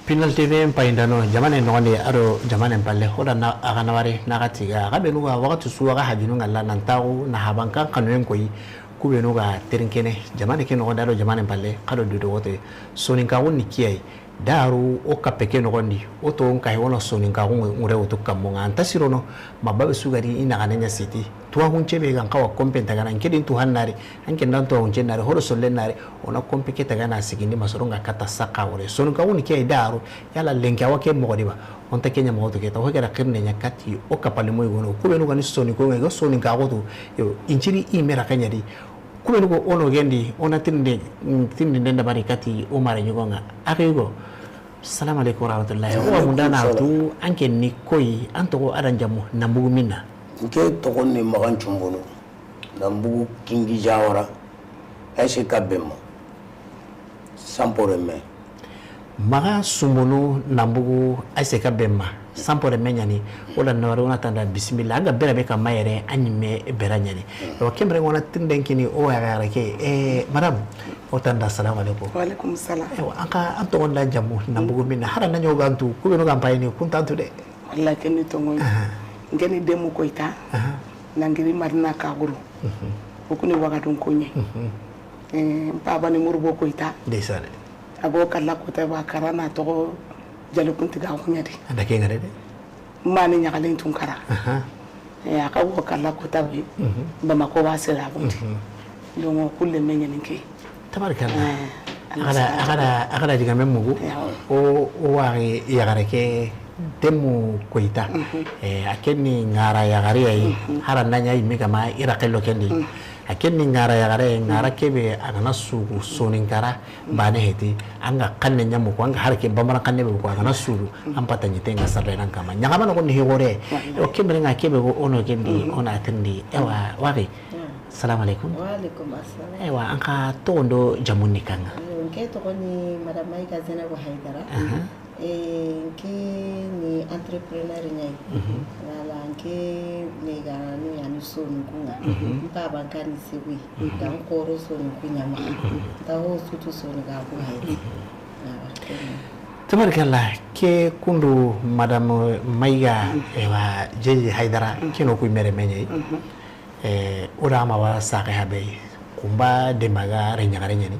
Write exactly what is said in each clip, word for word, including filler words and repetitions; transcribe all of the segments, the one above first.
Pinal T V n payindano, jamaane noxondi, a do jamaane n palle, o da na, a ga na wari, na ga tiga, a ga benu ga waxati su, a ga hajunu ŋa la, nan taxu, na habankan xanuyen koyi, ku benu ga terinkene, jamaane ke noxondi, a do jamaane n palle, xa do dudo wote, soninkaxu ni kiyayi, daru, o kappe ke noxondi, o to n kahi, o na soninkaxu ŋure wutu kammo ŋa, an ta sirono, ma babe su ga ri, i na ga na ɲa siti, tuwa hunce be ga n xawa kompen ta ga na, n ke di n tu han na ri, An ke ndan to hunce na ri, horo solle na ri, o na kompe ke ta ga na sigindi ma soro ŋa kata saxa wore. Soninkaxu ni ke ay daru, yala lenki a wa ke moxo di ba? O nta ke ɲa moxo to ke ta, o ke da xirinde ɲa kati, o kapali moyi gono. Ku benu ga ni soninko ŋa, i ga soninkaxu tu, yo, i n ciri i me ra ke ɲa di. Ku benu go o no gendi, o na tirinde, tirinde den dabari kati, o mare ɲugo ŋa. A ke go. Salamu aleykum warahmatullahi. Wa aleykum salam. O wa munda na tu, an ke ni koyi, an toxo a do an jamu, nan bugu minna. N ke toxo ni Maxan Cumbunu. Nan bugu Kingi Jawara, Aise Kabema, Sampore me. Maxa Sumbunu nan bugu Aise Kabema, Sampore me ɲani, o la nawari, o na tanda bisimilla, an ga bera be ka ma yere, an ɲi me bera ɲani. Ewa, ken bere ŋa o na tirinde n kini o wa yagare ke, eh, madame, o tanda, salamu aleykum. Wa aleykum salam. Ewa, an ka, an toxo n da jamu, nan bugu minna, hara na ɲogantu, ku benu ga n payini, kuntantu de. Walla ken ni tonŋoy. Aha. N ke ni Demu Koyta. Aha. Nangiri Marina Kaguru. Mhm. O ku ni Wagadun koɲe. Mhm. Eh, n paba ni Murbo Koyta. Ndeysaan. A go kalla kota ba kara na toxo Jali Kuntiga kuɲa di. An da ke ŋa de. Mani Ɲaxalen Tunkara. Aha. Eh, a xa go kalla kota be. Mhm. Bamako wa sera bundi. Mhm. Donc, kulle me ɲani ke. Tabarikalla. Eh, a ga da, a ga da, a ga da digaame mugu. Yawa. O, o waxi yaxare ke Demu Koyta. Mhm. Eh, a ken ni ŋara yaxare ya yi. Mhm. Hara na ɲa yi me ga ma i ra xello ken di. Mhm. A ken ni ŋara yaxare, ŋara ke be a ga na sugu Soninkara, mhm, bane heti, an ga xanne ɲa mugu, an ga hara ke bamanan xanne be ko a ga na sugu, mhm, an pata ɲi te ŋa sarde nan kama. Ɲaxama no ko ni higore. Wallahi. O ken bere ŋa ke be go o no ken di, mhm, o na tirindi. Ewa, waxi. Salamu aleykum. Wa aleykum assalam. Ewa, an ka toxo n do jamu ni kaŋa. N ke toxo ni Madame Maïga Zainabou Haïdara. Aha. Eh, n ke ni entrepreneur ɲa yi. Mhm. Voilà, n ke me ga no ya ni Soninku ŋa. Mhm. N paba n ka ni Segu yi. Mhm. Dan koro Soninku ɲa ma. Mhm. N ta ho sutu Soninkaxu hayi. Mhm. Voilà, ken ni. Tabarikalla, ke kundu Madame Maïga, mhm, ewa, Jeje Haïdara, mhm, ke no ku mere me ɲa yi. Mhm. Eh, o da ma wa saxe habe, Kumba Demba ga re ɲaxare ɲani.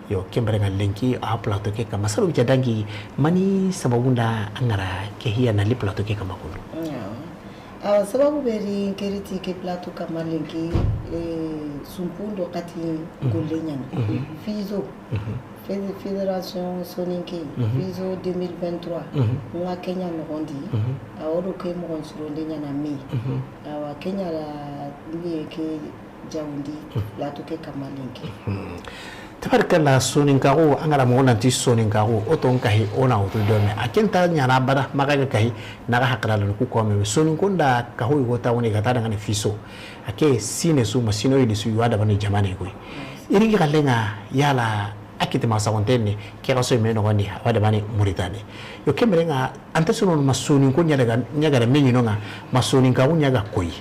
Yo, ken bere ŋa lenki a plateau ke kama. Salu ja dangi, mani sababu nda an ga ra ke hiya na li plateau ke kama kundu. Yo. Awa, sababu be ri n ke ri ti ke plateau kama lenki, eh, sumpu ndo kati, mhm, golle ɲani. Mhm. Fiso. Mhm. Fé-, Fédération Soninké, mhm, Fiso deux mille vingt-trois, mhm, n ŋa ke ɲa noxondi, mhm, a wo do ke moxon sironde ɲaana me. Mhm. Awa, ke ɲa la, n ye ke jawundi, mhm, latu ke kama lenki. Mhm. Tabarikalla, Soninkaxu, an ga ra moxo nanti Soninkaxu, o to n kahi, o na wutu dome. A ken ta ɲaana bada, maxa ga kahi, na ga hakila lanu ku kome. Soninko nda kahu i go ta woni ga ta dangani Fiso. A ke sine su, ma sino yidi su, yuwa dabani jamane koy. Iri gi xalle ŋa, yala, A kiti ma saxonten ni, ke xa soy me noxondi, a wa dabani Mauritanie. Yo, ke mere ŋa, an ta sono ma Soninko ɲa daga, ɲa ga da me ɲi no ŋa, ma Soninkaxu ɲa ga koy.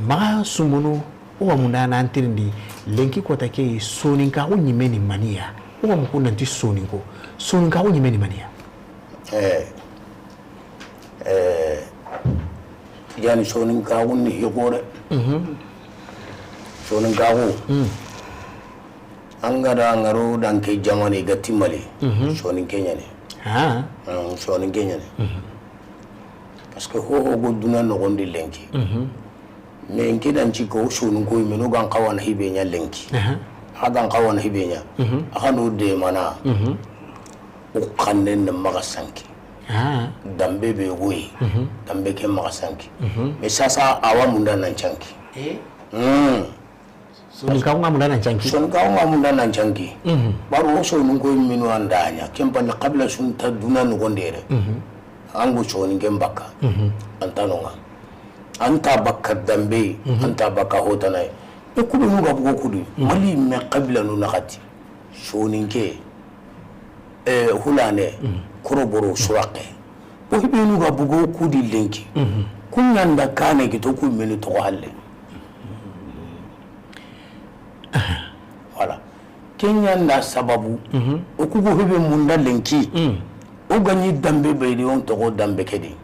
Maxa Sumunu, o wa munda na an tirindi, lenki kota ke, Soninkaxu ɲi me ni mani ya. O wa muku nanti Soninko. Soninkaxu ɲi me ni mani ya. Eh. Eh, yani Soninkaxu ni hikore. Mhm. Soninkaxu. Mm. An ga da ŋaro dan ke jamane ga ti Mali. Mhm. Soninke ɲani. Ah. Mm, Soninke ɲani. Mhm. Parce que ho ho go duna noxondi lenki. Mhm. Mais n ke dan ci ko Soninko yi me no ga n xawa na hi be ɲa lenki. Aha. A ga n xawa na hi be ɲa. Mhm. A xa no de mana. Mhm. O xannen na maxa sanki. Ah. Dambe be woyi. Mhm. Dambe ke maxa sanki. Mhm. Mais sasa a wa munda nan canki. Eh? Mm. Soninkaxu ŋa munda nan canki. Soninkaxu ŋa munda nan canki. Mhm. Baro o Soninko yi me no an da ɲa. Ken palle xabila su nta duna noxondi yere. Mhm. An go Soninke n bakka. Mhm. An ta no ŋa. An ta bakka dambe, mhm, an ta bakka hotana ye. E ku be nu ga bugo kudi. Mhm. Mali me xabila nu naxati. Soninke, eh, hulane, mhm, koroboro, surake. O hi be nu ga bugo kudi lenki. Mhm. Ku ɲa nda kane gi to ku me ni toxo halle. Voilà. Ke ɲa nda sababu, mhm, o ku go hi be munda lenki. Mhm. O ga ɲi dambe be di, o n toxo dambe ke di.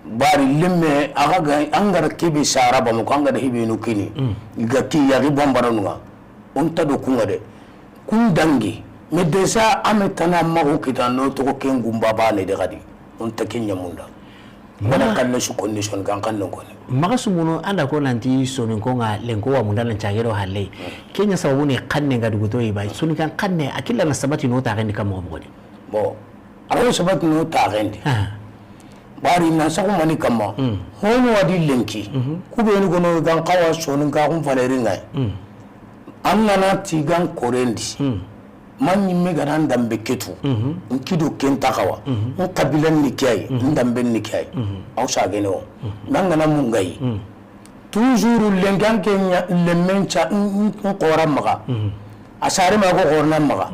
Bari lemme, a ga ga, an ga ra kebe sara ba mo, an ga da hibenu kini. I ga ti yaxi bambaranun ŋa. O n ta do kun ŋa de. Kun dangi. Mais déjà, a me tana mago kita no toxo ken gumba bane de xadi. O n ta ken ɲamunda. Wala xanne su condition kan xanne koni. Maxa sumunu an da ko nanti soninko ŋa lenko wa munda nan cagero halle. Ken ɲa sababu ni xanne ga duguto yi ba. Soninkan xanne a killa na sabati no taxen di kan moxo moxo di. Bon, a ro sabati no taxen di. Bari na saxu mani kamma. Hono wa di lenki. Ku benu gono gan xawa soninkaxun faleri ŋa yi. An ga na ti gan korendi. Ma ɲimme ga na n dambe ke tu, n kido ken ta xawa, n xabilan ni ke yi, n damben ni ke yi. Aw sagene wo. N ga na mungayi. Toujours lenki an ke ɲa, lemmen ca, n, n, n xora maxa. A sare ma ko xorna maxa.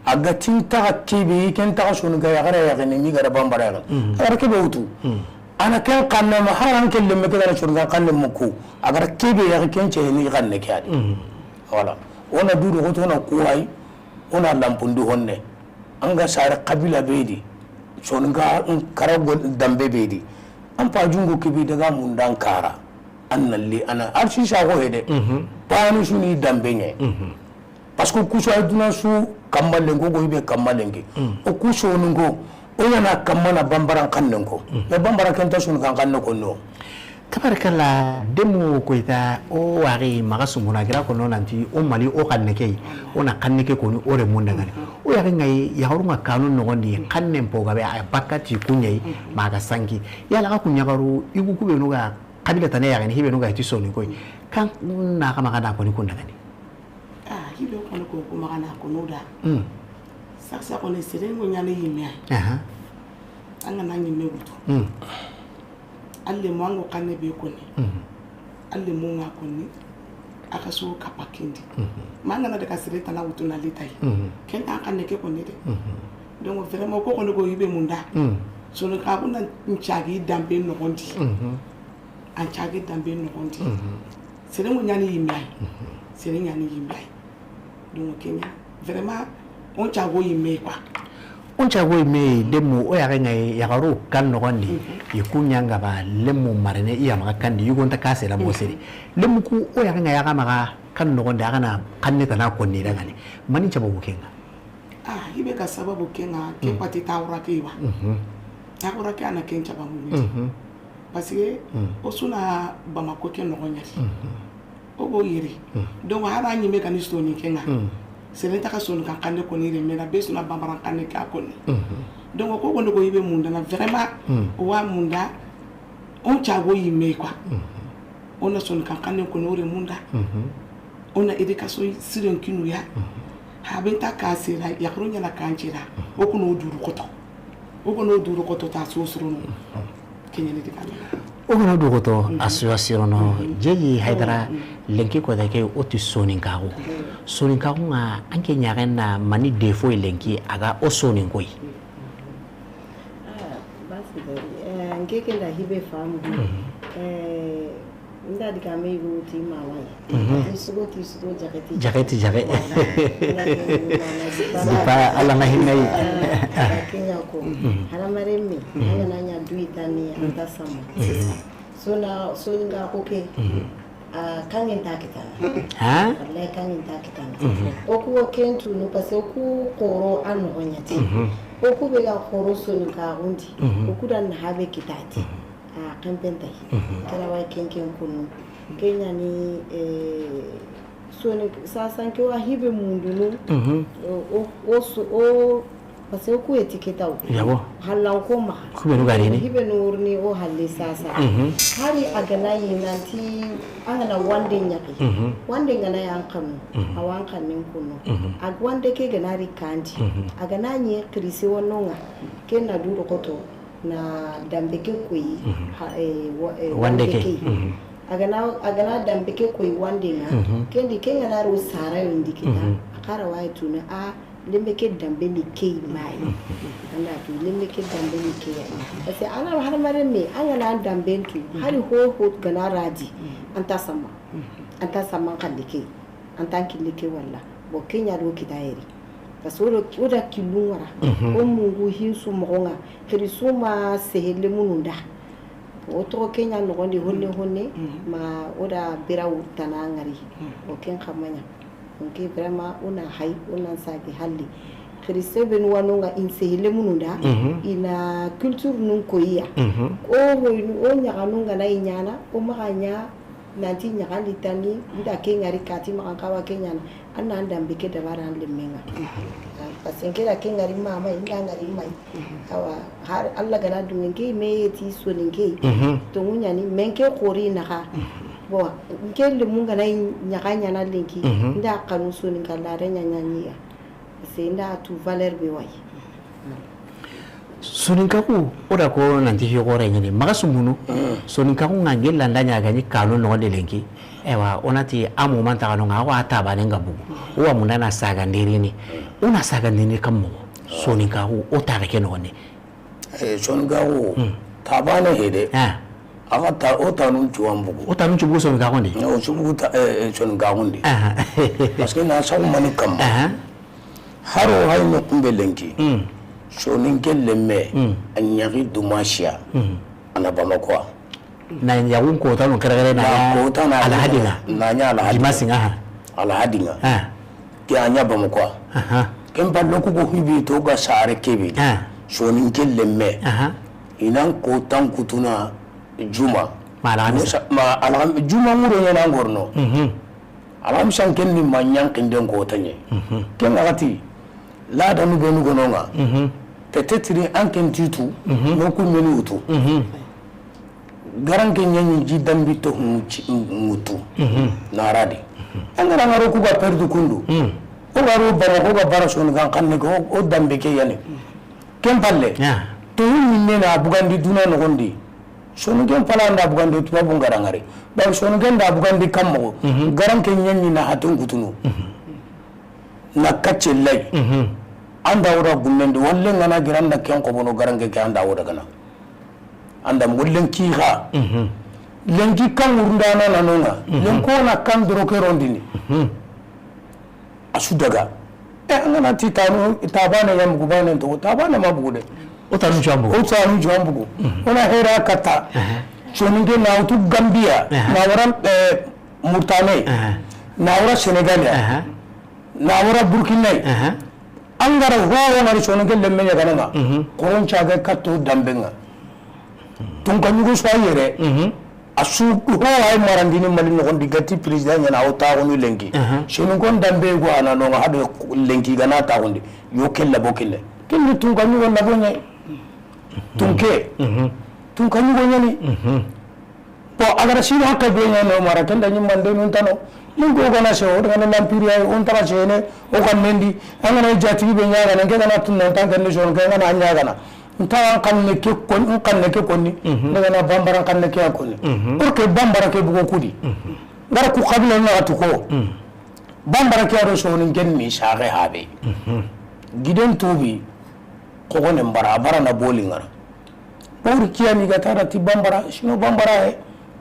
A ga ti n taxa kebe, ken taxa soninka yaxare yaxene, ni ga ra bambara yaxene. A ga ra kebe wutu. A na ken xanne ma, har an ke lemme ke ga na soninka xanne muku. A ga ra kebe yaxi ken ce ni xanne ke ya di. Voilà. O na du do xoto na kuwayi. O na lampundi honne. An ga sare xabila be di, soninka n kara go dambe be di. An pa jungo ke be daga mundan kara. An nalli, ana arsi sa go hede. Banu suni dambe ɲe. Parce que kuso ay duna su kamma lenko go ibe kamma lenki. O kuso nungo, o ɲa na kamma na bambaran xannen ko. Mais bambaran ken ta soninkan xanne ko no. Tabarikalla, Demu Koyta, o waxi maxa sumuna gira kono nanti o Mali o xanne ke, o na xanne ke koni o re munda ŋa ni. O yaxi ŋa yi, yaxarun ŋa kanu noxon di, xannen po gabe a bakka ti ku ɲa yi, maxa sanki. Yala xa ku ɲaxaru, i gu ku benu ga xabila tane yaxini, hibenu ga ti soninko yi. Kan na xa maxa na koni kun da ŋa ni. Ah, hibe koni ko ku maxa na koni o da. Saxa koni sere ŋo ɲa ni yimme. An ga na ɲimme wutu. Alle mo an go xanne be koni. Alle mo ŋa koni. A ga so kapa kindi. Ma an ga na daga sere tana wutu na litayi. Ken an xanne ke koni de. Donc vraiment ko koni go yibe munda. Soninkaxu na n cagi dambe noxon di. An cagi dambe noxon di. Sere ŋo ɲa ni yimme yi. Sere ɲa ni yimme yi. Donc ken ɲa vraiment o n cago yimme quoi. O n cago yimme, Demu, o yaxi ŋa yi, yaxaru kan noxon di. I ku ɲa ŋa ba lemu marene, i ya maxa kan di, yugo nta ka sera mo sere. Lemu ku o yaxi ŋa yi, a ga maxa kan noxon di, a ga na xanne tana koni da ŋa ni. Mani sababu ken ŋa? Ah, hibe ga sababu ken ŋa, ke pati tawura ke ba. Tawura ke a na ken sababu ni. Parce que o su na Bamako ke noxon ɲa ti. O go yere. Donc hara ɲimme ga ni soninke ŋa. Sere nta xa soninkan xanne koni re, mais na be su na bambaran xanne ke a koni. Donc ko koni go yibe munda na vraiment, o wa munda, o n cago yimme quoi. O na soninkan xanne koni o re munda. O na éducation siren kinu ya. Haben ta ka sera, yaxaru ɲa na kan cira. O kuno duru koto. O kuno duru koto ta so surono. Ken ɲa ni di kan. O kuno duru koto a so surono. Jeji Haydara, lenki ko da ke o ti soninkaxu. Soninkaxu ŋa an ke ɲaxen na mani defo lenki a ga o soninko yi. Ah, basi de, eh, n ke ke da hibe famu. Eh, n da di ka me yugo ti mama yi. Ti sugo, ti sugo, jaxeti. Jaxeti, jaxe. Voilà. N da di ka me yugo mama yi. Di pa Alla na hinna yi. Ah, ke ɲa ko. Hala maremme, an ga na ɲa du i tani, an ta sama. Sona, soninkaxu ke. A kanŋen ta kitana. Ha? Wallahi kanŋen ta kitana. O ku wo ken tunu parce que o ku xoro a noxon ɲa ti. O ku be ga xoro soninkaxun di. O ku da na habe kita ti. A xenpen ta yi. Kara wa ken ken kunu. Ken ɲa ni, eh, soni sasanke wa hibe mundunu. O, o, o so, o Parce que ku étiquette wo. Yabo. Hallan ko ma. Ku benu ga rini. Hibe no wurni o halle sasa. Hari a ga na yi nanti an ga na wande ɲaxi. Wande n ga na yan kanu. A wa an kannen kunu. A wande ke ga na ri kandi. A ga na ɲi xirise wonno ŋa. Ken na du do koto na dambe ke koyi. Ha, eh, wa-, eh, wande ke. A ga na, a ga na dambe ke koyi wande ŋa. Ken di ken ga na ro sara yo ndi kita. A xara wa tuna a Lembe ke dambe ni ke yi mayi. An da tu, lembe ke dambe ni ke yi. Parce que an ga na hadamaren me, an ga na dambe tu, hari ho ho ga na radi, an ta sama. An ta sama kande ke, an ta kille ke walla. Bon, ke ɲa do kita yeri. Parce que o do, o da killu ŋa ra. Mhm. O mungu hinsu moxo ŋa. Xiri su ma sehe lemunu nda. O toxo ke ɲa noxondi honne honne, mhm, ma o da bira wurtana ŋari. Mhm. O ken xa ma ɲa. Donc vraiment, o na hay, o na sage halle. Xiri sebe nu wa no ŋa in sehe lemunu nda, mhm, i na culture nun koyiya. Mhm. O hoynu, o ɲaxanu ŋa na i ɲaana, o maxa ɲa nanti ɲaxandi tani, nda ke ŋari kati maxan xawa ke ɲaana, an na an danbe ke dabara an lemmen ŋa. Parce que n ke da ke ŋari ma, ma, nda ŋari ma. Awa, har Alla ga na duŋe n ke me ti soninke. Mhm. Tonŋu ɲa ni, me n ke xori naxa. Mhm. Bon, n ke lemu ga na ɲaxa ɲaana lenki, mhm, nda xanu soninka la da ɲaɲa ɲiya. Parce que nda tu valeur be wa yi. Soninkaxu, o da ko nanti fi xore ɲini. Maxa sumunu, mm, soninkaxu ŋa n ke la nda ɲa ga ni kanu noxondi lenki. Ewa, o na ti a mu man taxanu ŋa, o a tabane ŋa bugu. O wa munda na saga ndirini. O na saga ndirini kam moxo. Soninkaxu, o taxe ke noxondi. Eh, soninkaxu, hmm, tabane he de. Ah. Axa ta, o tanun cuwan bugu. O tanun cu bugu soninkaxun di? O cu bugu ta, eh, eh, soninkaxun di. Aha. Parce que na sagu mani kamma. Aha. Haro hay no kumbe lenki. Hmm. Soninke lemme, hmm, a ɲaxi dumasiya. Hmm. A na Bamako. Na yaxun kota no kere kere na, na kota na alhadina. Na ɲa alhadina. Dimasi ŋa, aha. Alhadina. Ah. Ke a ɲa Bamako. Aha. Ken pallo ku go hibi to ga sare kebe. Ah. Soninke lemme. Aha. I nan kotan kutuna juma. Ma alhamisa. Musa, ma alham-, juma ŋuro ɲana ŋorno. Mhm. Alhamisan ken ni ma ɲankinden kota ɲe. Mhm. Ken ŋa xati, ladanu benu gono ŋa. Mhm. Peut-être an ken titu, mhm, no ku meni wutu. Mhm. Garanke ɲaɲi ji dambi to ŋutu. Mhm. Naradi. Mhm. An ga na ŋaro ku ga perdu kundu. Mhm. O ga ro Bamako ga bara soninkan xanne ko, o dambe ke yani. Ken palle. Ya. To yinne na bugandi duna noxondi. Soninken pala nda bugandi tubabu ŋa ra ŋari. Ba soninken da bugandi kam moxo. Mhm. Garanke ɲaɲi na hatun kutunu. Mhm. Na kacce lay. Mhm. An da wora gummendi, walle ŋa na giran na ken xobono garanke ke an da wora gana. An da moxo lenki xa. Mhm. Lenki kan wurundana na no ŋa. Mhm. Lenko na kan doro ke rondini. Mhm. A su daga. E, an ga na ti tanu, tabane ya mugu bane to, tabane ma bugu de. O tanu cuwan bugu. O tanu cuwan bugu. Mhm. O na hera kata. Aha. Soninke na wutu Gambia, aha, na wara, eh, Mauritanie, aha, na wara Senegal ya, aha, na wara Burkina. Aha. An ga ra ho, ho ŋari soninke lemme ɲa gana ŋa. Mhm. Koron caga kato dambe ŋa. Tunka ɲugo su a yere. Mhm. A su ho ay marandini Mali noxondi gati président ɲana o taxunu lenki. Mhm. Soninko n dambe go a na no ŋa hado lenki ga na taxundi. Yo kella bo kelle. Kelle tunka ɲugo na bo ɲay. Tunke. Mhm. Tunka ɲugo ɲani. Mhm. Bon, a ga ra sino hakka be ɲa no mara, ken da ɲi mande nun tano. Nin ko gana se, o gana lampiri ay, on tara se ne, o kan mendi, an gana jatigi be ɲa gana, ke gana tun non tan kan so, ke gana ɲa gana. Nta an kan ne ke kon, an kan ne ke konni, mhm, ne gana bambara kan ne ke konni. Mhm. Pour que bambara ke bugo kudi. Mhm. Ngara ku kabila na tu ko. Mhm. Bambara ke aro so nin ken mi sare habe. Mhm. Giden tubi, ko ne mbara, bara na boli ngara. Pour kiya ni ga tara ti bambara, sino bambara he,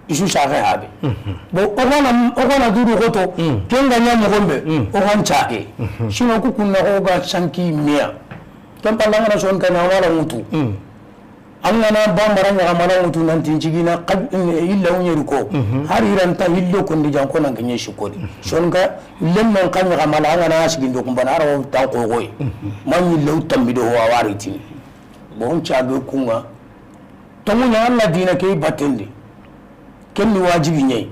isu sare habe. Mhm. Bon, o gana, o gana dudu goto, mm, ken ga ɲa moxo be, mm, o gan cake. Mhm. Sino ku kunna o ga sanki meya. Ken palla ngana son kan wala mutu. Mm. An gana bambara ɲaxamala mutu nanti n cigina illa u ɲeri ko. Mhm. Hari i ra nta hillo kondi jan ko nan ke ɲe sikodi. Mhm. Son ga lemmen ka ɲaxamala an gana sigindo kumbana ara o tan kogoy. Mhm. Ma ɲi lew tambido ho a wari tini. Bon, cage kunga. Tongu ɲa Alla dina ke i batendi. Ken ni wajibi ɲa yi.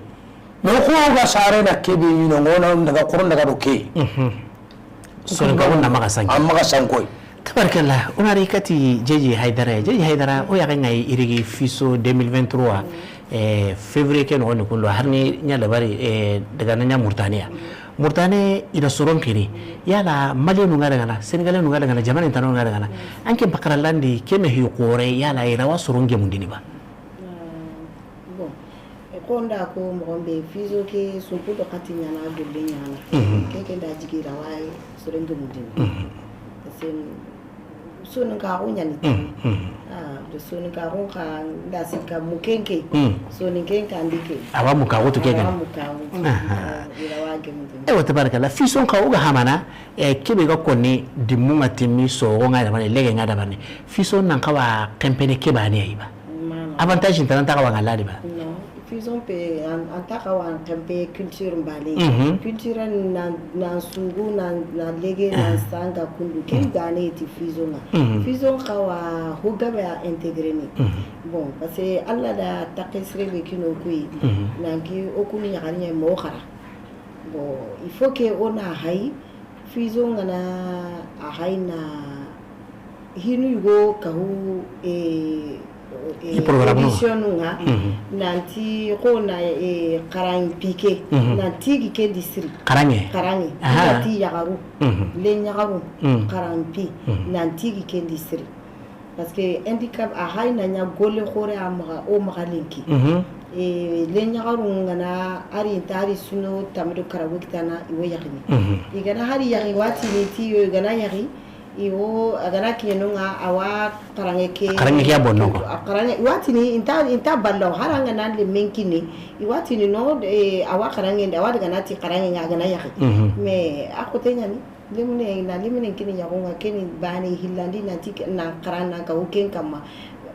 Mais xo ga sare na kebe ɲi no ŋona daga koron daga do ke. Mhm. Soninkaxu na maxa sanki. A maxa sankoy. Tabarkalla, o na ri kati Jeji Haydara. Jeji Haydara, o yaxe ŋa yi irigi fiso deux mille vingt-trois, eh, février ke noxondi kundo, hari ni ɲa labari, eh, daga na ɲa Murtaniya. Murtane i da soron xiri. Yala Malien nu ŋa daga na, Sénégalais nu ŋa daga na, jamaane tanu ŋa daga na. An ke bakara landi, ke me hi xore, yala i ra wa soron gemundini ba? Bon, e xo nda ko moxo be fiso ke sunku do xati ɲana golle ɲana. Mhm. Ke ke nda jigi ra wa soron gemundini. Mhm. Sen Soninkaxu ɲa ni. Mm, mm. Ah, do Soninkaxu xa nda sika mukenke. Mm. Soninken ka ndi ke. Awa mukaxu tu ke. Awa gani. Mukaxu. Aha. Ah, ira wa gemu. Ewa, tabarakallah. Fison xa o ga hamana, eh, kebe ga konni, dimmu ŋa timmi, soxo ŋa dabane, lege ŋa dabane. Fison nan xawa kempene kebane ayiba. Mama. Avantage ntana ta xawa ŋa ladi ba. Non. Fison pe, an, an ta xawa an kempe culture mbale. Mhm. Culture na, na sugu, na, na lege, na sanga kundu. Ken gane ti fison ŋa. Mhm. Fison xawa ho gabe a intégrer ni. Mhm. Bon, parce que Allah da taqe sere be kino kuyi. Mhm. Nanki o kuni ɲaxari ɲa mo xara. Bon, il faut que o na hayi, fison ŋa na a hayi na hinu yugo kahu, eh, eh, i programme no. Édition ŋa, mhm, nanti ko na, eh, xaran piqué, mhm, nanti gi ken di siri. Xaranŋe. Xaranŋe. Aha. Nanti yaxaru. Mhm. Le ɲaxaru. Mhm. Xaran pi. Mhm. Nanti gi ken di siri. Parce que handicap a hayi na ɲa golle xoore a maxa, o maxa lenki. Mhm. Eh, le ɲaxaru ŋa na ari nta ari suno tamado karago kitana i wo yaxini. Mhm. I ga na hari yaxi watini ti yo i ga na yaxi. Iwo, a ga na kiɲe no ŋa, a wa xaranŋe ke. Xaranŋe ke ya bonno ko. A xaranŋe, i wa tini, inta, inta ballo, hari an ga na le men kini, i wa tini no, eh, a wa xaranŋe, a wa daga na ti xaranŋe ŋa, a ga na yaxi. Mhm. Mais, a xote ɲa ni, lemine, na lemine kini yaxu ŋa, keni bane hillandi, na ti ke, na xaran, na ka wo ken kamma.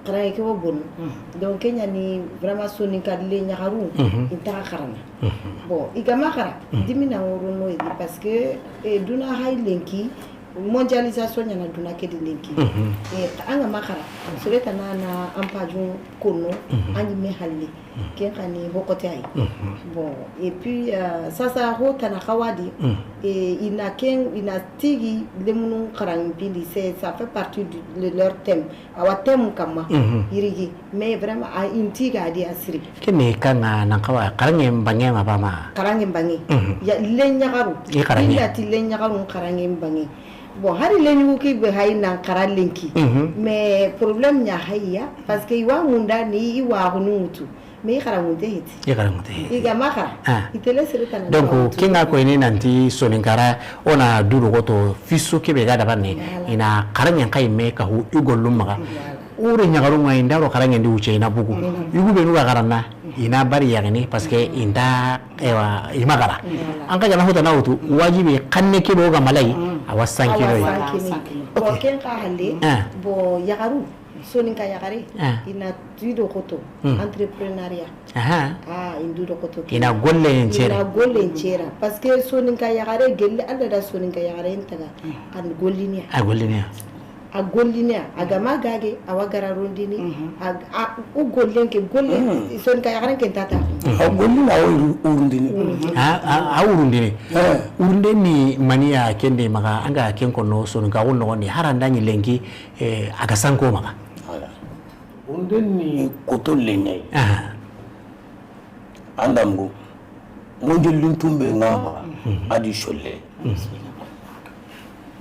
Xaranŋe ke wo bonno. Mhm. Donc, ke ɲa ni, vraiment, Soninka le ɲaxaru, mhm, inta xarana. Mhm. Bon, i ga ma xara, mhm, dimina woro no yi, parce que, eh, duna hayi lenki, mondialisation ɲa na duna ke di lenki. Mhm. Eh, an ga ma xara, sere tana na an pajun kono, mhm, an yi me halle. Mhm. Ken xa ni ho xote ayi. Mhm. Bon, et puis, euh, sasa ho tana xawa di, mhm, eh, i na ken, i na tigi lemunu xaran pindi, c'est, ça fait partie du, de leur thème. Awa thème kamma, mhm, yirigi. Mais vraiment, a inti ga di a siri. Kene kanga nan xawa, xaranŋe mbanŋe ma ba ma. Xaranŋe mbanŋe. Mhm. Ya, le ɲaxaru. I xaranŋe. Illa ti le ɲaxaru xaranŋe mbanŋe. Bon, hari le ɲugu ki be hayi nan xara lenki. Mhm. Mais problème ɲa hayi ya, parce que i wa munda ni i wa hunu ŋutu. Mais i xaranŋunte hiti. I xaranŋunte hiti. I ga ma xara. Ah. I tele sere tana. Donc, kinga ko ini nanti Soninkara, o na dudu goto fiso kebe ga dabanne. Voilà. I na xaranŋen xa yi me ka hu i gollum maxa. Voilà. Ure ɲaxaru ŋa i nda ro xaranŋen di wuce i na bugu. Mm. Yugu be nu ga xaranna, i na bari yaxini, parce que i nda, ewa, i ma xara. Voilà. An xa ga na hota na wutu, wajibi xanne ke do ga malai, mm, a wa sankino yi. A wa sankini. Ok. Bon, ken xa halle, ah, bon, yaxaru, Soninka yaxare, ah, i na tido xoto, mm, entrepreneuriat. Aha. Ah, i ndu do xoto. I na golle en cere. I na golle en cere. Parce que Soninka yaxare gelle, Alla da Soninka yaxare en taga, mm, an golliniya. A golliniya. A golliniya, a ga ma gage, a wa gara rondini, mhm, a, a, o gollen ke, golle, mhm, Soninka yaxaren ke ntata. A gollina, a wa uru-, urundini. Mhm. A, a, a urundini. Eh. Urunden ni maniya kende maxa, an ga ken kono Soninka wo noxondi, hari an da ɲi lenki, eh, a ga sanko maxa. Voilà. Urunden ni koto le ɲa yi. Aha. An da mugu, monjolin tumbe ŋa maxa, mhm, a di solle. Mhm.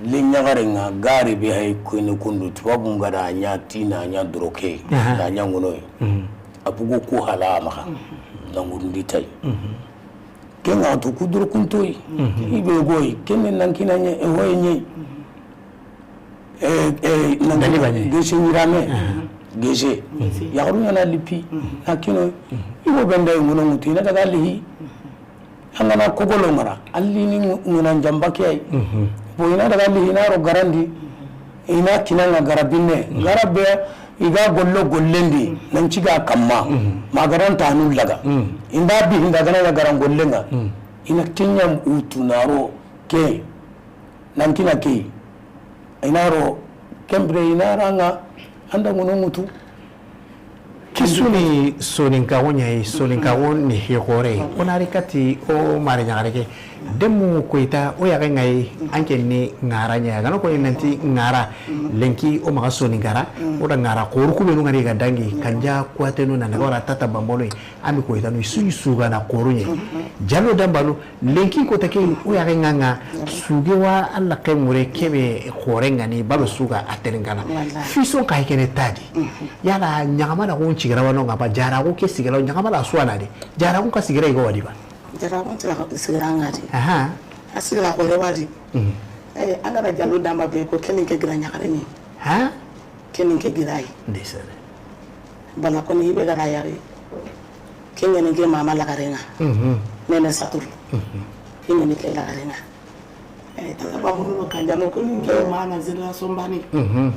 Le ɲaxare ŋa gare be hay koyne kundu, tubabu ŋa da ɲa tina, ɲa doroke, aha, da ɲa ŋonoye. Mhm. A bugo ko hala maxa, mhm, na ŋurundi tay. Mhm. Ke ŋa to ku dorokuntoyi. Mhm. I be goyi, kenne nan kina ɲe, e hoye ɲe. Mhm. Eh, eh, nan gese ɲirame. Aha. Gese. Gese. Yaxaru ɲa na lipi. Mhm. Na kino. Mhm. I wo benda i ŋono ŋutu, i na daga lihi. Mhm. An ga na kogolo ŋara, a li ni ŋu-, ŋuna njamba ke yi. Mhm. Bon, i na daga lihi, i na ro garandi. Mhm. I na kina ŋa garabinne. Mhm. Garabe, i ga gollo gollendi, mhm, nan ciga kamma. Mhm. Ma garanta anu laga. Mhm. I nda bi hinda gana ya garan gollenga. Mhm. I na kenya utu na ro ke. Nan kina ke. I na ro, kembire i na ra ŋa, an da ŋono ŋutu. Kisuni Soninkaxu ɲa yi, Soninkaxu ni hi xoore. O na ri kati o mare ɲaxare ke. Demu koyta o yaxe ŋa yi, an ke ni ŋara ɲa yi. A ga na ko ni nanti ŋara, lenki o maxa Soninkara, o da ŋara xoru kubenu ŋa ri ga dangi, kanja kuwatenu na daga wara tata bambolo yi. Ami koytanu, i su ɲi sugana xoru ɲa yi. Jalo dambanu, lenki kota ke, o yaxe ŋa ŋa, suge wa Alla ke ŋure kebe xoore ŋa ni, balo suga a terinŋana. Wallahi. Fison xa kene tadi. Mhm. Yala ɲaxama na xun cigira wano ŋa ba, jara xo ke sigira, ɲaxama na suwana di. Jara xo ka sigira i go wadi ba. Jara xo sigira ŋa di. Aha. A sigira xoore wadi. Mhm. Eh, an ga na jalo damba be ko keni ke gira ɲaxare ni. Ha? Ke ni n ke girayi. Ndeysaan. Bana koni i be ga na yari. Ke ɲa ni n ke mama lagarenŋa. Mhm. Nene Saturu. Mhm. Ke ɲa ni n ke lagarenŋa. Eh, tata Babu no Kanjano ko ni n ke mana zira sombani. Mhm.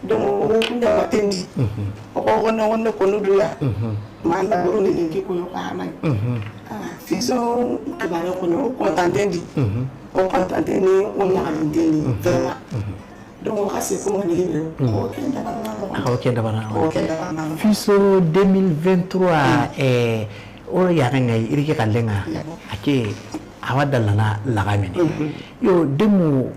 Donc, o ku ɲa batendi. Mhm. O ko wonne, wonne ko nudu ya. Mhm. Mana buru ni ki ko yo ka hanai. Mhm. Ah, fiso kibare ko no contentendi. Mhm. O contenteni, o ɲaxalintendi. Mhm. Vraiment. Mhm. Donc, o xa se ko ni. Mhm. O ken da bana. O ken da bana. O ken da bana. Fiso deux mille vingt-trois, mhm, eh, o ya ga ngai iri ke kallenŋa. Yabo. A ke, a wa dallana laga mini. Mhm. Yo, demu,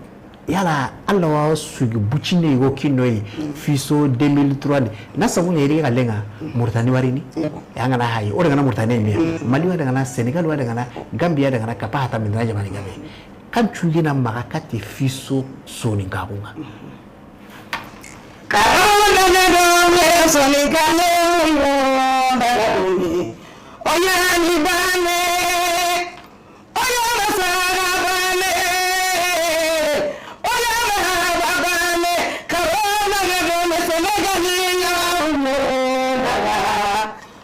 yala, Alla wa sugi bucine yogo kinoyi, mm, fiso deux mille trois ni. Na sabu ɲa iri ke kallenŋa, mm, Mauritanie warini. Yabo. Ya ga na hayi, o daga na Mauritanie mi. Mm. Mali wa daga na, Sénégal wa daga na, Gambia daga na, kapa hata mindana jamani gabe. Kan cundi na maxa kati fiso soninkaxunŋa. Karona ne do me soninkaxunŋa. O ya ni bane. O ya masara bane. O ya mahaba bane. Karona ne do me soninkaxunŋa.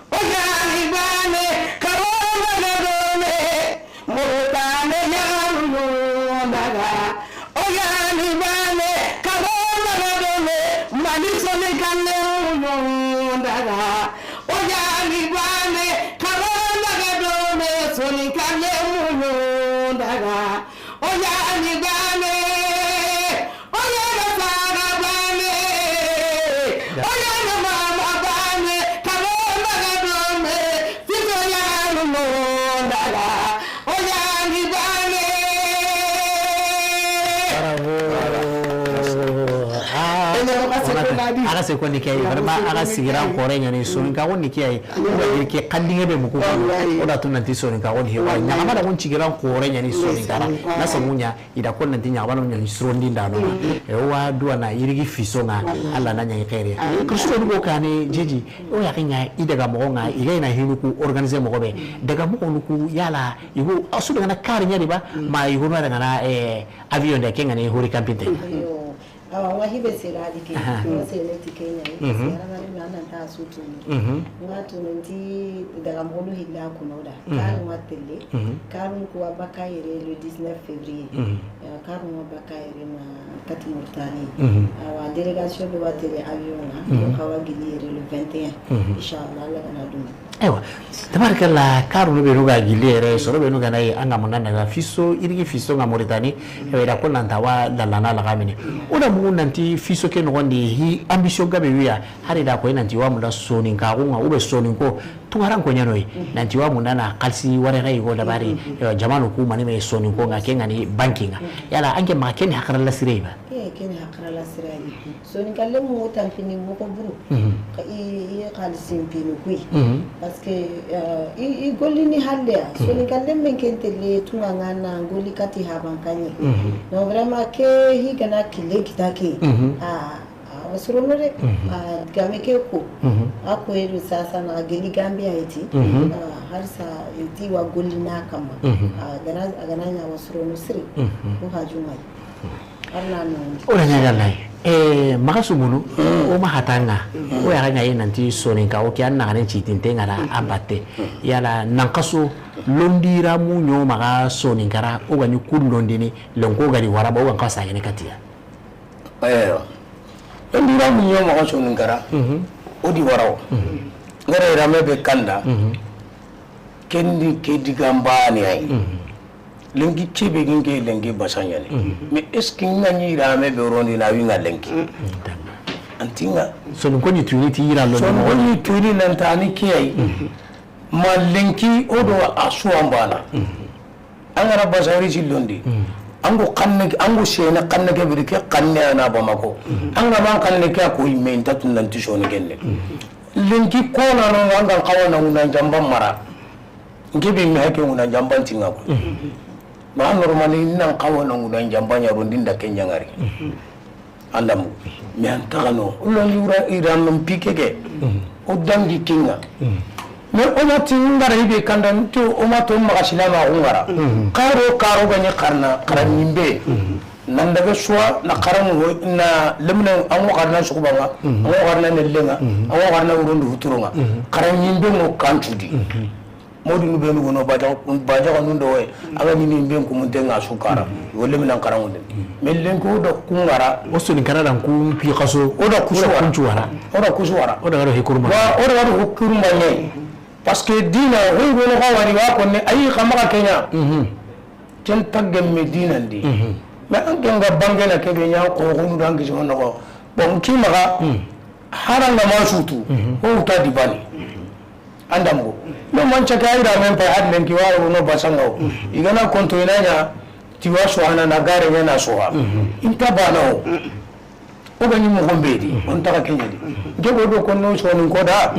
O ya ni bane, Karona na dome, Mauritanie ɲaxalu daga. O ya ni bane, Karona na dome, Mali Soninkalle ŋunu daga. O ya ni bane, Karona na dome, Soninkalle ŋunu daga. O ya ni bane, o ya na saga bane, o ya na mama bane, kabo maga dome, fito ya no mondaga. O ya ni bane. Bravo. Ah, ala se ko ni ke yi, vraiment, ala sigiran xoore ɲa ni Soninkaxu ni ke yi. O da ke xandinŋe be muku. Wallahi. O da tu nanti Soninkaxu ni he. Wallahi. Ɲaxama da kun sigiran xoore ɲa ni Soninkara. Wallahi. Na sabu ɲa, i da ko nanti ɲaxama no ɲa ni sirondi nda no. Mm. E wa duwa na yirigi fiso ŋa, wallahi, Alla na ɲa i xeere. Amin. Kristo ni ko kane jeji, o ya ɲa i daga moxo ŋa, i ga i na hinu ku organiser moxo be. Mm. Daga moxo nu ku yala, i go, a su daga na kari ɲa di ba, mm, ma i go na daga na, eh, avion de ke ŋa ni hori kampinte. Mm. Awa, wa hibe sera di ke, aha, wa sene ti Kenya, mhm, sera na na na ta su tunu. Mhm. Nga tunu nti daga molu hilla kuno da. Mhm. Karu wa telle. Mhm. Karu ku wa baka yere le dix-neuf février. Mhm. Ya, karu wa baka yere ma kati Mauritanie. Mhm. Awa, délégation be wa telle avion na, mhm, yo ka wa gili yere le vingt et un. Mhm. Inshallah, Alla ga na dum. Eywa, tabarakalla, karunu benu ga gilli yere, soro benu ga na yi, an ga munda na ga fiso, yirigi fiso ŋa Mauritanie, eywa, i da ko nanta wa dallana laga mini. O da mugu nanti fiso ke noxondi, hi ambition gabe wiya, hari da ko nanti wa munda Soninkaxu ŋa, ou bien Soninko, tungaran ko ɲa no yi, nanti wa munda na xalisi ware ga yigo dabari, eywa, jamanu ku mani me Soninko ŋa, ke ŋa ni banki ŋa. Yala, an ke ma ke ni hakaralla sire ba? Ke, ke ni hakaralla sire yi. Soninkalle mu tampini moxo buru. Mhm. Ka i, i xalisin pini kuyi. Mhm. Parce que, euh, i, i gollini halle ya. Mhm. Soninkalle men ken telle tunga ŋa na golli kati haban kaɲe. Mhm. Donc vraiment ke hi ga na kille kita ke. Mhm. A, a wa sorono de. Mhm. A game ke ko. Mhm. A ko yedu sasa na geli Gambia iti. Mhm. A, harsa iti wa golli na kama. Mhm. A ga na, a ga na ɲa wa sorono siri. Mhm. Ko haju ŋa yi. O da ɲaga lay. Eh, maxa sumunu, o ma hatanga. O ya ga ɲa yi nanti Soninka, o ke an na ganen citinte ŋa da an batte. Yala nan xaso, londira mu ɲo maxa Soninkara, o ga ni kun londini, lenko ga di wara ba, o ga n xasa gene katiya. Eywa. Londira mu ɲo maxa Soninkara, mhm, o di wara o. Mhm. Ngara irame be kanda, mhm, kendi ke diga mbani ay. Mhm. Lenki kebe gin ke lenki basa ɲa ni. Mhm. Mais est-ce que n ga ɲi rame be rondi na wi n ga lenki? Mhm. Anti n ga. Soninko ni tuni ti yira lo. Soninko ni tuni nan ta ni kiyai. Mhm. Ma lenki o do a suwan bana. Mhm. An ga na basa ri si londi. Mhm. An go xanne, an go sena xanne ke biri ke xanne a na Bamako. Mhm. An ga ma xanne ke a ko i me nta tun nan ti soni genne. Mhm. Lenki ko na no an ga xawa na ŋuna jamba mara. N ke be mi hake ŋuna jamban ti n ga ko. Mhm. Ma normal nan xawa na ŋuna jamban ya rondi nda ke ɲangari. Mhm. Andamu. Mi an taga no. O lo ni wura iran non pike ke. Mhm. O dangi kinga. Mhm. Mais o ma ti ngara ibe kanda nto o ma to maxa silama o ngara. Mhm. Karo, karo ga ni xarana, xarana nimbe. Mhm. Nan daga suwa na xaraŋu ho, na lemine, an ŋo xarana suxuba ŋa, an ŋo xarana nelle ŋa, an ŋo xarana wurondi huturo ŋa. Xaran yimbe ŋo kancu di. Modinu benu gono bajaxa nun do woy. Aga ni yimbe kumunte ŋa su kara. Wo lemine xaraŋu de. Mellen ko da kungara. O soni kara dan ku pi xaso. O da kusu wara. O da kusu wara. O da waro hikurma. Wa o da waro hikurma ne. Parce que dina, hoy gono xa wari wa konne, ayi xa maxa ke ɲa. Ken tagge me dinan di. Mais an ken ga bange na ke be ɲa ko gonu dan kisi wono ko. Bon, ki maxa, haranga ma sutu, ho ta di bani. Andambo. No man caka ay da men pa hadlen ki wa no basangaw. Igana konto inanya, ti wa so hana na gare ɲa na so ha. Inta bana o. O ga ni mo gombe di, on ta ke ɲa di. Ke go do konno so nin ko da.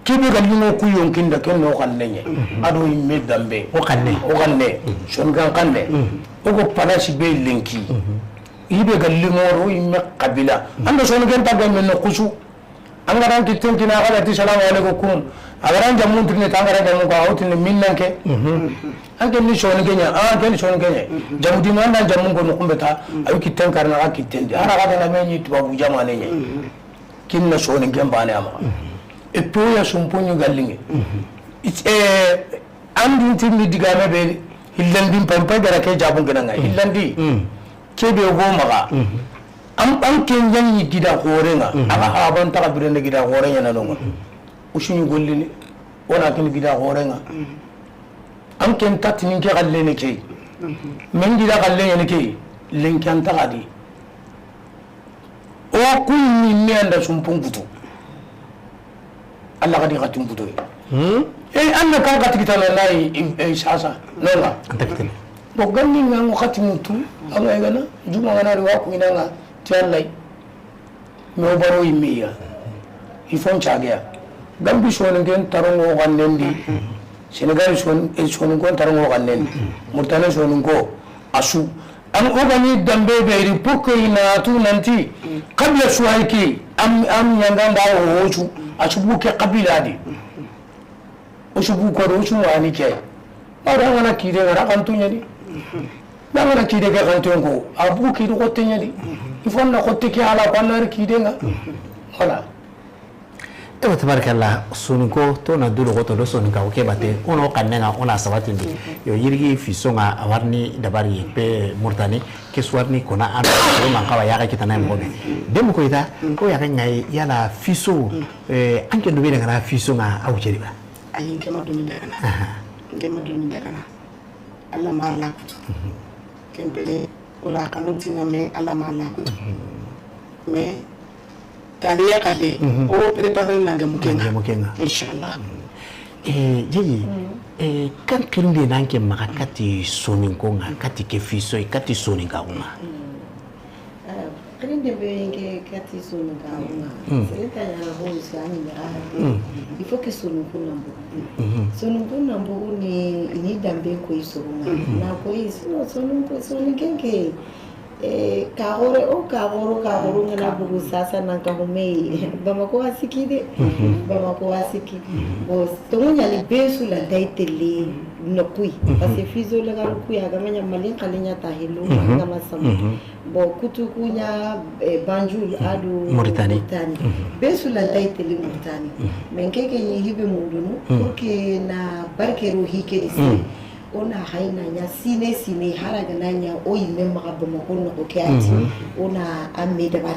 Kebe ga limo ku yonkinda ken no xanne ɲe. Ado yimme dambe. O xanne. O xanne. Son gan xanne. O go palasi be lenki. Yibe ga limo ro yimme kabila. Ando son gen ta ga men no kusu. An ga ran kitten kina ga ti salamu alaikum. A ga ran jamun tirne ta ga ran jamun ko awtin minnan ke. An ke ni son ke ɲa, an ke ni son ke ɲa. Jamu di man dan jamun ko no kumbe ta. Ayu kitten karna ga kitten di. Ara ga na me ni tubabu jamane ɲe. Kinna soninken bane ama. Et puis ya sumpunyu gallinge. It's, eh, an din timmi digame be hillandi pampa gara ke jabun gana nga. Hillandi. Kebe go maga. An, an ken yanni gida horenga. Aga haban taga birende gida horenga na nonga. Usuni gollini. Wona kin gida horenga. An ken tatini ke gallene ke. Men gida gallene ke. Lenkan taga di. O kun ni me anda sumpun kutu. Allah ga di xatin kutu. Hmm? Eh, an na kan xati kitana na i, i, i sasa. Non la. Anta kitana. Bo ganni nga ngo xati mutu. Anga gana, juma gana ri wa ku ina nga ti Allah. Me o baro i me ya. I fon chageya. Gambi soninken tarongo gannendi. Senegal son, eh, soninko tarongo gannendi. Murtane soninko. Asu. An o ga ni dambe be ri pour que i na tu nanti, kabila suwai ke, am, am ɲanga nda o su, a su bu ke kabila di. O su bu ko do su wani ke. Ba da ngana kide ngara kan tu ɲani. Da ngana kide ke kan tu ko, a bu ki do ko te ɲani. Il faut na ko te ke ala ko na kide nga. Voilà. Ewa, tabarakallah, soninko to na duro goto do soninka o ke bate, ono kannenga, ona sabatindi. Yo, yirigi fiso nga a warni dabari pe Murtani, ke su warni kona an, ko man kawa yaga kitana mo be. Dem ko ita, ko yaga ngai yala fiso, eh, anke do be daga na fiso nga awu jeri ba. Ayi, nke ma dumi daga na. Aha. Nke ma dumi daga na. Allah ma la kutu. Kempele, wala kanu tina me Allah ma la kutu. Mais taliya kade, o préparer na ngemu kenga. Ngemu kenga. Inshallah. Eh, Jeji, eh, kan kirinde nan ke maga kati soninko nga, kati ke fiso, kati soninka nga. Xirinde be nke kati soninka nga. Sere ta ɲana ho sa ni mera. Il faut que soninko na mbugu. Soninko na mbugu ni, ni dambe ko i sogo nga. Na ko i sino soninko, soninke nke. Eh, kagore o kagoro, kagoro ngana bugu sasa nan ka hume. Bamako a siki de. Bamako a siki. Bon, tongo ɲani be su la dai tele no kui. Parce que fiso le galu kui a ga ma ɲa Mali kale ɲa ta helo, a ga ma sama. Bon, kutu ku ɲa, eh, Banjul, ado Mauritanie. Mauritanie. Be su la dai tele Mauritanie. Men ke ke ni hibe mundunu, pour que na barkero hike di se. O na hayna ɲa sine sine, hara ga na ɲa o yimme maga Bamako noxo ke ati, o na a me dabari.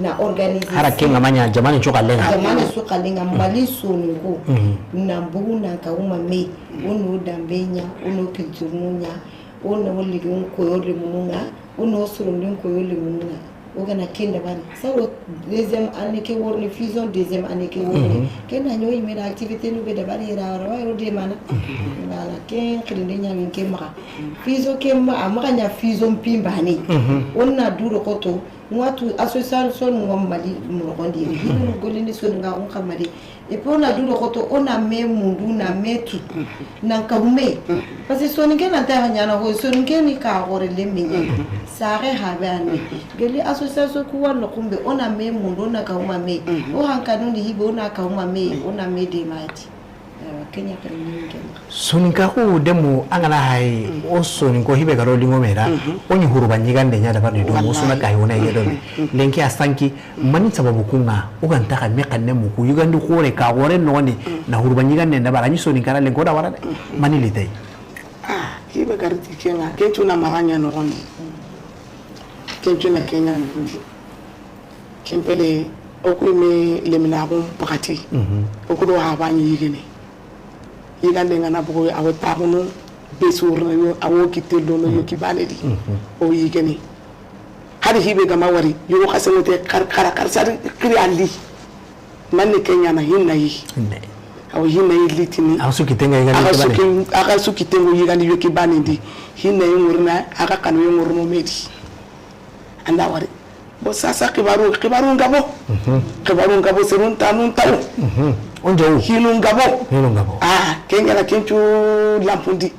Na organiser. Hara ke nga ma ɲa jamane su xalle nga. Jamane su xalle nga, Mali soninko. Na mbugu nan ka uma me, o no dambe ɲa, o no culture nu ɲa, o no ligun koyo lemunu nga, o no sorondin koyo lemunu nga. O gana ken dabari. Saro deuxième année ke worni, fiso deuxième année ke worni. Ken na ɲo yimme na activité nu be dabari ra ra wa ro de mana. Voilà, ken xirinde ɲa min ke maga. Fiso ke ma, a maga ɲa fiso mpimba ni. O na duro koto, ngatu association ngom Mali mo gondi. Hino golini soninka on kamari. Et puis o na du do xoto, o na me mundu, na me tu. Nan ka hume. Parce que soninke nan ta ɲana ho, soninke ni ka gore le me ɲa. Sare habe ani. Geli association ku wa no kumbe, o na me mundu, o na ka huma me. O hankanu ni hibe, o na ka huma me, o na me de mati. Awa, Kenya kadi ni Kenya. Soninkaxu demu, an ga na hay, o soninko hibe ga ro lingo me da, o ni huruba ɲigande ɲa dabari do, o suna kay wona ye do me. Lenki a sanki, mani sababu ku ŋa, o ga nta xa me xanne mu ku, yugandi xore ka xore noxondi, na huruba ɲigande dabari, a ni soninkara lenko da wara de. Mani litay. Ah, hibe ga ri ti kenŋa, kencu na maraɲa noxondi. Kencu na Kenya noxondi. Kempele, o ku me leminaxun pakati. O ku do haba ni yigene. Yigande ŋa na bogo, a wo taxunu be surna yo, a wo kitte lono yo ki bane di. O yigene. Hari hibe ga ma wari, yo xase ŋote xar, xar, xar sari xiri andi. Manne Kenya na hinna yi. Hinna yi. A wo hinna yi litini. A su kitenga yigande. A su kitengo yigande yo ki bane di. Hinna yi ŋurna, a ga kanu yi ŋurno me di. Anda wari. Bo sasa xibaru, xibaru ngabo. Xibaru ngabo, serun tanu ntaw. O njaw. Hinu ngabo. Hinu ngabo. Ah, kengana kencu lampundi.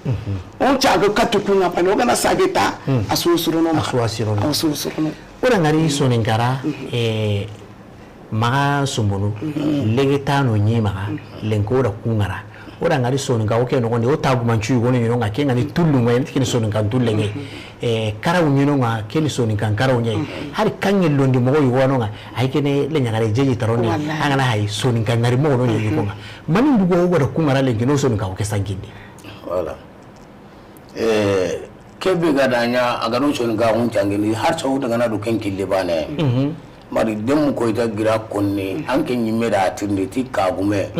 O caga katu ku ŋa bane, o ga na sage ta, a su surono ma. A su surono. A su surono. O da ŋari soninkara, eh, maxa sumbunu, lege tano ɲi maxa, lenko da ku ŋara. O da ŋari soninka, o ke noxondi, o tagumancu yugo ni ɲi no ŋa, ke ŋa ni tullu ŋa, kini soninka tulle ŋa. Eh, karaw ɲi no ŋa, keni soninkan karaw ɲi. Hari kanŋe londi moxo yugo no ŋa, ay kene le ɲagare jeji tarondi. Wallahi. An ga na hay soninka ŋari moxo no ɲi yugo ŋa. Mani ndugo o ga da ku ŋara lenki no soninka o ke sankindi. Voilà. Eh, kebe ga da ɲa, a ga do soninkaxun cangini, har sawu daga na do ken kille bane. Mari demu koyta gira konni, an ke ɲimme da tirindi ti kagume.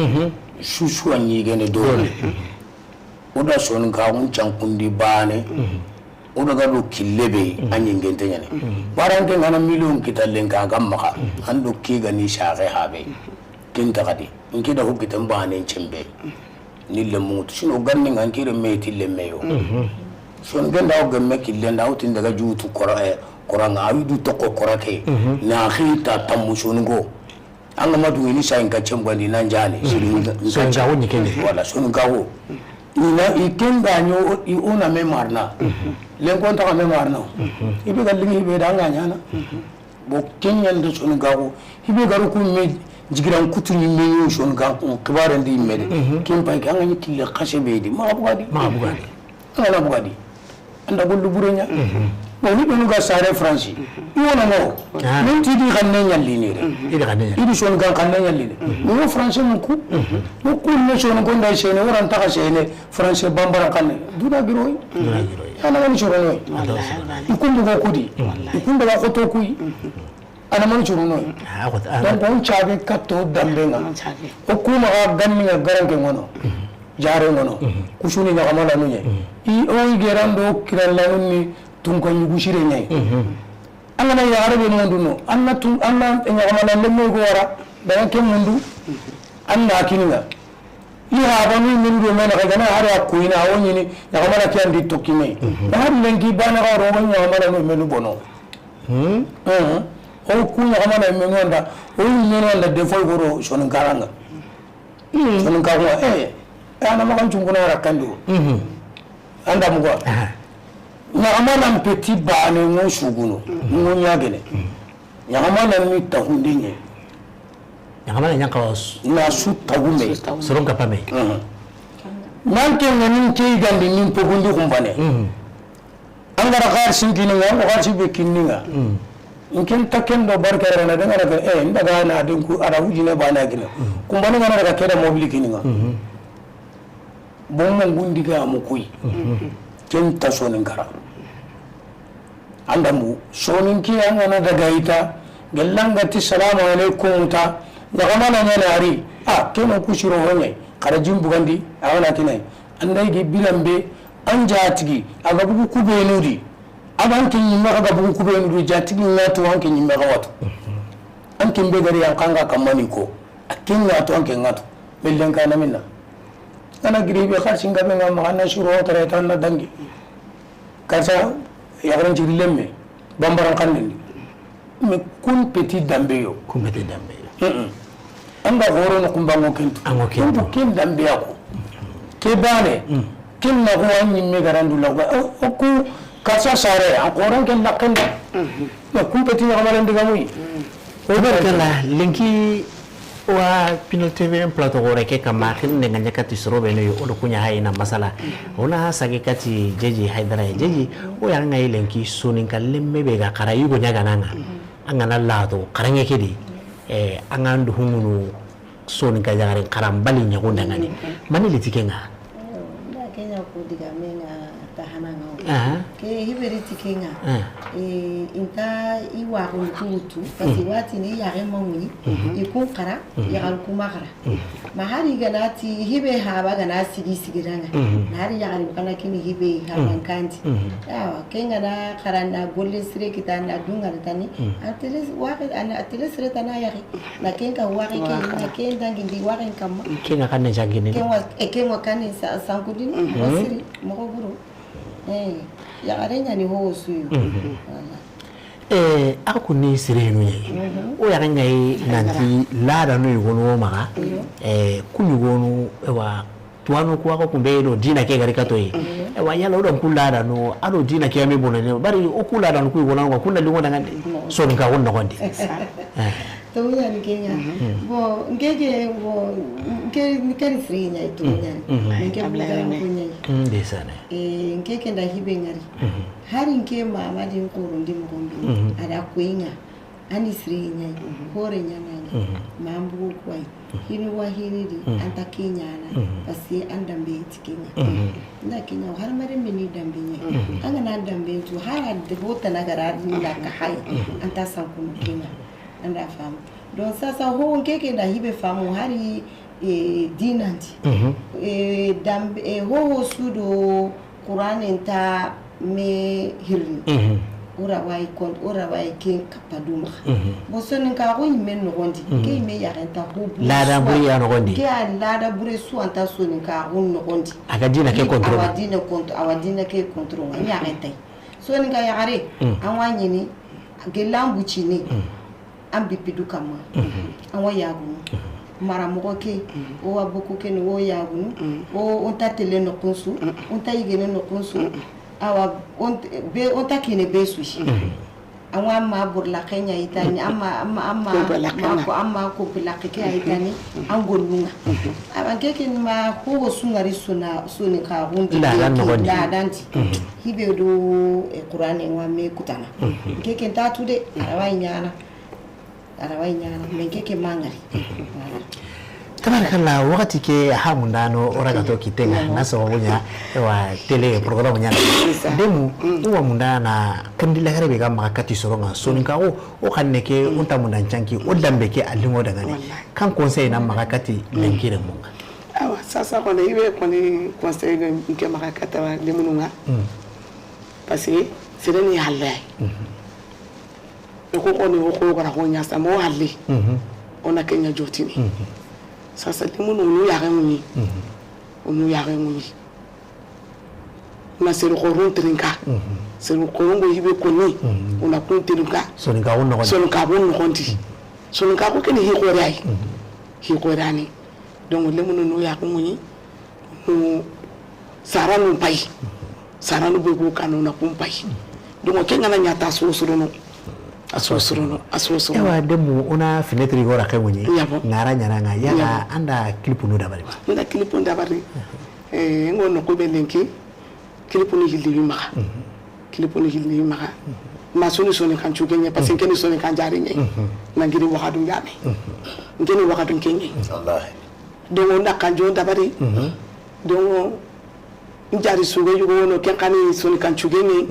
Susu a ɲigene dole. O da soninkaxun cankundi bane. O daga do kille be, a ɲingente ɲane. Baranke ŋa na million kita lenka ga maxa, an do ke ga ni saxe habe. Ken taxadi, n ke da ho kiten banen cembe. Ni lemu ŋutu, sino ganni ŋa n kire me ti lemme yo. Son genda o gemme kille nda, o tin daga jutu kora, eh, kora ŋa, a wi du toko kora ke. Na xita tammu soninko. An ga ma du ni sa in ka cembandi nan jani. Soninka wo ni kende. Wala soninka wo. Ni na i kenga ɲo, i o na me marna. Lenkon ta me marna. I be ga lingi be da an ga ɲana. Bo kenɲan da soninkaxu, hibe garu ku me jigiran kutu ni me yo soninka xibaren di me de. Ken pay ke an ga ni kille xase be di, maxa bugadi. Maxa bugadi. An ga na bugadi. An da gollu bure ɲa. Bon, ni benu ga sare France. I wona mo. Min ti di xanne ɲalli ni re. I di xanne ɲalli. I di soninka xanne ɲalli ni. Mo France mu ku. Mo ku ne soninko nda sene, wara nta xa sene. Français bambara xanne, duna giroy. Duna giroy. Ana mani soronoy. Wallahi, wallahi. I kun bugo kudi. Wallahi. I kun daga xoto kuy. Ana mani soronoy. Donc, on cabe katto dambe ŋa. O kuma ga ganni ŋa garanke ŋono. Jare ŋono. Kusuni ɲaxama lanu ɲe. I o i gerando kiran lanu ni tunka ɲugu sire ɲe. An ga na yaxare be mundu no, an na tun, an na ɲaxamana lemme go wara, daga ke mundu, an na kini ŋa. I habanu menu do me na xa gana hari a kuyina, a wo ɲini, ɲaxamana ke andi tokki me. Na hari lenki bana xa ro ɲaxamana no menu bono. O ku ɲaxamana menu anda, o menu anda de foy goro soninkaran ŋa. Soninkaxu ŋa, eh, eh, ana maxa n cunkuna rakandi wo. An da muga. Ɲaxamanan peti bane ŋo suguno, ŋo ɲagene. Ɲaxamanan ni taxunde ɲe. Ɲaxamanan ɲa n xawa su- Na su taxu me. Soron kapa me. Nan ke ŋa nin ke yigandi nin pogundi xumbane. An ga ra xarsi n kini ŋa, o xarsi be kinni ŋa. N ken ta ken do barke rana de ŋa ra ke, eh, n daga na den ku, a ra wujine bane a kini. Kumbane ŋa na daga ke da mobili kini ŋa. Bon, mo gundi ga mo kuy. Ken ta soninkara. An da mu, soninke an ga na daga i ta, gellanga ti salamu alaikum ta, ɲaxamana ɲa na ri, a, ke no ku siro ho ɲa yi, xa ra jin bugandi, a ga na kinay. An da i gi biran be, an jatigi, a ga bugu kubenu di. A ga an ke ɲimme xa ga bugu kubenu di, jatigi ŋa tu an ke ɲimme xa watu. An ke be gari an xanga kamani ko. A ke ŋa tu an ke ŋa tu. Mellen kana minna. An ga na giri be xarsi n gabe ŋa maxa, an na siro tare ta, an na dangi. Karsa yaxarin ciri lemme, bambaran xannendi. Mais kun peti dambe yo. Kun peti dambe yo. An ga horo no kumba ŋo kentu. An ŋo kentu. Kuntu ken dambe ya ko. Ke bane. Ken na ko an ɲimme garandu la. O, o ku karsa sare, an xoran ken lakkenda. Mais kun peti ɲaxamalen diga muyi. O barkala, lenki Wa Pinal T V plateau xoore ke kamma, xirinde ŋa ɲa kati soro be no yo, o do ku ɲa hayi na masala. O na sage kati Jeji Haydara ye. Jeji, o ya ŋa yi lenki soninka lemme be ga xara yugo ɲa ga na ŋa. An ga na lato xaraŋe ke di, eh, an ga ndu hungunu soninka jaxaren xaran bali ɲa go nda ŋa ni. Mani liti ke ŋa? Nda ke ɲa ko diga me ŋa ta hana ŋa. Aha. Ke hiberi ti ke ŋa. Ah. Eh, inta i waxu ku wutu, parce que wati ni yaxe ma ŋuɲi, i kun xara, yaxal kuma xara. Ma hari ga na ti hibe haba ga na sigi sigi ra ŋa. Na hari yaxal kana kini hibe haban kanti. Awa, ke ŋa na xara na golle sire kita na dunga tani. A tele waxe, a tele sire tana yaxe. Na ken ka waxe ke, na ken dangi ndi waxe kamma. Ken ŋa kanne jangini. Ken wa, e ken wa kanne sa, sankudini, wa siri, moxo buru. Eh, yaxare ɲa ni ho suyu. Voilà. Eh, a ku ni sirenu ɲa yi. O yaxe ŋa yi nanti lada no yugonu o maxa. Eh, ku yugonu, ewa, tuwanu ku waxa kumbe do dina ke gari kato yi. Ewa, yala o don ku lada no, a do dina ke ami bonane. Bari o ku lada no ku yugonu ku na lingo dangande. Soninka won no gondi. Eh. To ɲa ni ke ŋa. Bon, nke ke, bon, nke, nke ni siri ɲa yi to ɲa ni. Nke bula ko ɲa yi. Ndesane. Eh, nke ke nda hibe ŋari. Hari nke mamadi n korondi moxo be, a da koyi ŋa, a ni siri ɲa yi, hore ɲa na ŋa, ma n bugu ko ayi, hini wa hini di, an ta ke ɲa na, parce que an dambe ti ke ŋa. Nda ke ɲa, hari mare meni dambe ɲa yi. An ga na dambe tu, hari a de bo tana gara na ka hayi, an ta sankunu ke ŋa. An da famu. Donc, sasa ho nke ke nda hibe famu, hari eh, dinanti. Eh, dambe, eh, hoho su do Qur'ane nta me hirni. O ra wa yi kon, o ra wa yi ken kappa du maxa. Bon, soninkaxu yinme noxondi, ke yinme yaxen ta ho bu. Lada bure ya noxondi. Ke a lada bure su anta soninkaxu noxondi. A ga dina ke contrôle. Awa dina contrôle, awa dina ke contrôle, a yaxen tay. Soninka yaxare, an wa ɲini, gelan bucini. An bippi du kamma. An wa yagunu. Mara moxo ke, o wa boku ke ni, o yagunu. O, o nta tele noxun su, o nta yigene noxun su. Awa, o nta, be, o nta kine be su si. An wa ma burla ke ɲa yi tani, an ma, an ma, an ma, ma ko, an ma ko burla ke ya yi tani, an gollu ŋa. Awa nke ke ma ko go su ŋari suna, soninkaxun di, la, la noxondi. Ladanti. Hibe do, eh, Qur'ane wa me kutana. Nke ke nta tu de, a ra wa yi ɲana. A ra wa yi ɲana, mais nke ke ma ŋari. Voilà. Tabarakallah, waxati ke hamundano o raga to kite ŋa, na sababu ɲa, ewa, télé programme ɲa. C'est ça. Demu, o wa mundana kandi lagare be ga maxa kati soro ŋa, soninkaxu, o xanne ke, o nta mundan canki, o dambe ke a lingo dangane. Wallahi. Kan conseil na maxa kati lenkire mu ŋa. Awa, sasa kono, i be koni conseil nke maxa kata lemunu ŋa. Parce que sere ni halle. E ko koni o ko gara ko ɲa sa mo halli. O na ke ɲa jotini. Sasa lemunu nu yaxe ŋuɲi. O nu yaxe ŋuɲi. Na sere xorun tirinka. Sere xorun go yibe koni. O na kun tirinka. Soninkaxu noxondi. Soninkaxu noxondi. Soninkaxu ke ni hi xore ay. Hi xore ani. Donc lemunu nu yaxe ŋuɲi. Saranu pay. Saranu be go kanu na kun pay. Donc ke ŋa na ɲa ta sosorono. A sosorono, a sosorono. Ewa, demu, o na fenêtre go ra ke ŋuɲi. Ŋa ra ɲana ŋa, yala an da clip nu dabari ba? N da clip nu dabari. Eh, ngo no ko be lenki, clip nu hilli wi maxa. Clip nu hilli wi maxa. Ma soni soni kan cuge ɲe, parce que nke ni soni kan jari ɲe. Na ngiri waxadu ɲame. Nke ni waxadu nke ɲe. Wallahi. Donc, o na kan jo dabari. Donc, n jari suge yugo wono, ken xa ni soni kan cuge ŋe.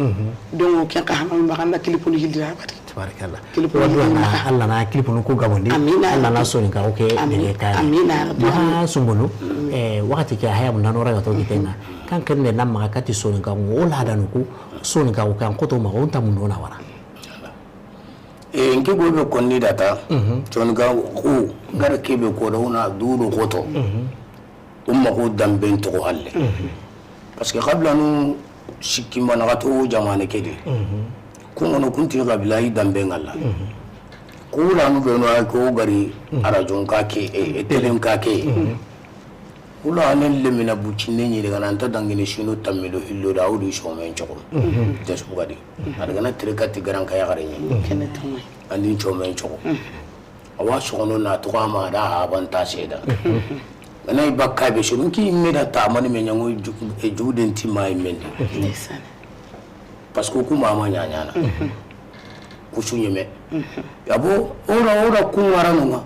Donc, ken xa hana maxa na clip nu hilli dabari. Tabarakallah. Clip nu hilli maxa. Allah na clip nu ku gabondi. Amina. Allah na soninkaxu ke. Amina. Amina. Ma sumbulu, eh, waxati ke haya mundano raga to kite ŋa. Kan kenne na maxa kati soninkaxu, o ladanu ku, soninkaxu kan xoto maxa, o nta mundo na wara. E, nke go be konni data, soninkaxu, ngara ke be ko da, o na dudu xoto. O maxa o damben toxo halle. Parce que xabilanu sikki ma naxato jamaane ke de. Kun ŋono kun ti xabila i dambe ŋalla. Kulanu be no ay ko gari arajon ka ke, e, e telen ka ke. Kula anen lemina bucine ɲi daga nan ta dangini sino tammido hillo da wudu somen coxo. Tes bugadi. A daga na tere kati garanka yaxare ɲi. Kene tamay. Andi somen coxo. Awa soxono na toxo a ma da haban ta seda. Ana i bakka be sono ki me da ta mani me ɲango ju-, e juden ti ma i mende. Ndeysaan. Parce que ku mama ɲaɲana. Ku su ɲeme. Yabo, ora, ora ku ŋarano ŋa.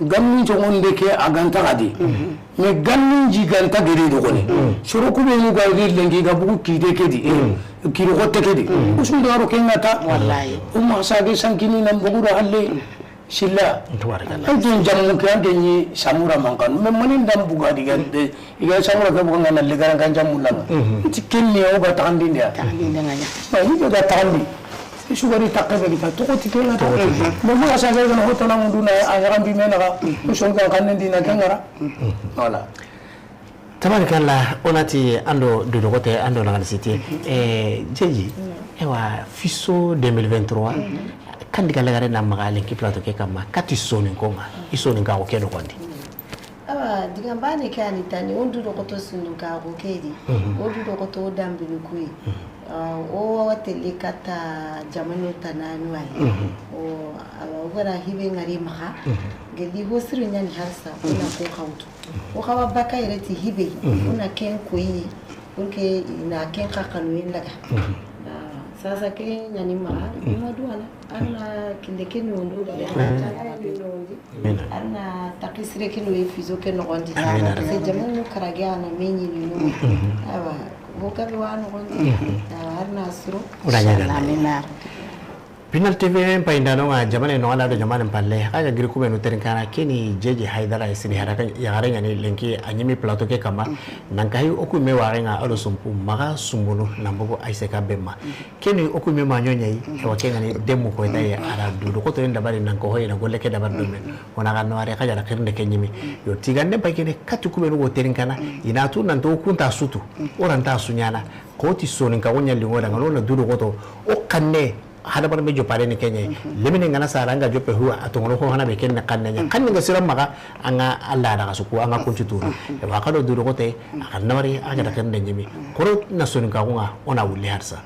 Gammi jogonde ke a ganta gadi. Mais gammi ji ganta gede dogone. Soro ku be nu ga gi lenki ga bugu kide kedi. Kiri xotte kedi. Ku su ndaro ke ŋata. Wallahi. O ma sa ge sankini nan bugu do halle. Silla. Tabarakallah. An ke jammu ke, an ke ni Samura mankanu. Mais mani ndam buga diga de, iga Samura ke buga ngana legaran kan jammu langa. Nti kenne o ga taxandinde ya. Taxandinde nga ɲa. Ba ni ga taxandi. Sugari takke be kita toxo ti ke ŋata. Mais mo asa ga na hotana munduna a ga bi mena ga. Ko son ga kan ndi na ke ŋara. Voilà. Tabarikalla, o na ti an do dudoxote, an do naxanisite. Eh, Jeeji, ewa, fiso deux mille vingt-trois, kan diga lagare na maxa lenki plateau ke kamma, kati soninko ŋa, i soninkaxu ke noxondi. Awa, diga bane ke ani tani, o dudoxoto soninkaxu ke di, o dudoxoto o dambini kuyi. Ah, o wawa tele kata jamano tananu ay. O, awa, o gara hibe ŋari maxa, gedi ho siri ɲani harsa, o na ko xawtu. O xawa baka yere ti hibe, o na ken koyi, pour que i na ken xaxanu yin laga. Ah, sasa ke ɲani maxa, i ma duwana, an na kinde ke nondo da, an na nondi, an na takisire ke no ye fiso ke noxondi. Se jamanu karage a na me ɲini no. Awa, ho gabe wa noxondi. Awa, an na suro. Amina. Pinal T V n payindano ŋa, jamane no ala do jamane palle. Xa ga giri kubenu terinkana, keni Jeeji Haydara, e sini hara kan yaxare ɲani lenki a ɲimi plateau ke kamma. Nan kahi o ku me waxe ŋa, alo sumpu maxa sumbunu nan bogo ayse ka bemma. Keni o ku me ma ɲoɲayi, e wa ke ŋani demu ko taye, ara dudoxoto en dabari nan ko hoyna golle ke dabari do men. Ona ga no are xa jara xirinde ke ɲimi. Yo tigande bay kene kati kubenu go terinkana, i na tu nan to kunta sutu. O ranta suɲana. Xoti soninkaxu ɲalli ŋo da ŋa no na dudoxoto. O xanne. Hadamar me jopare ni ke ɲa. Lemine ngana sara anga jope hu a tongono ko hana be ken na xanne ɲa. Xanne nga sira maxa anga Allah daga suku anga kunti turu. E wa xa do dudoxote a xanna mari a ga da ken da ɲimi. Xoro na soninkaxu ŋa o na wulli harsa.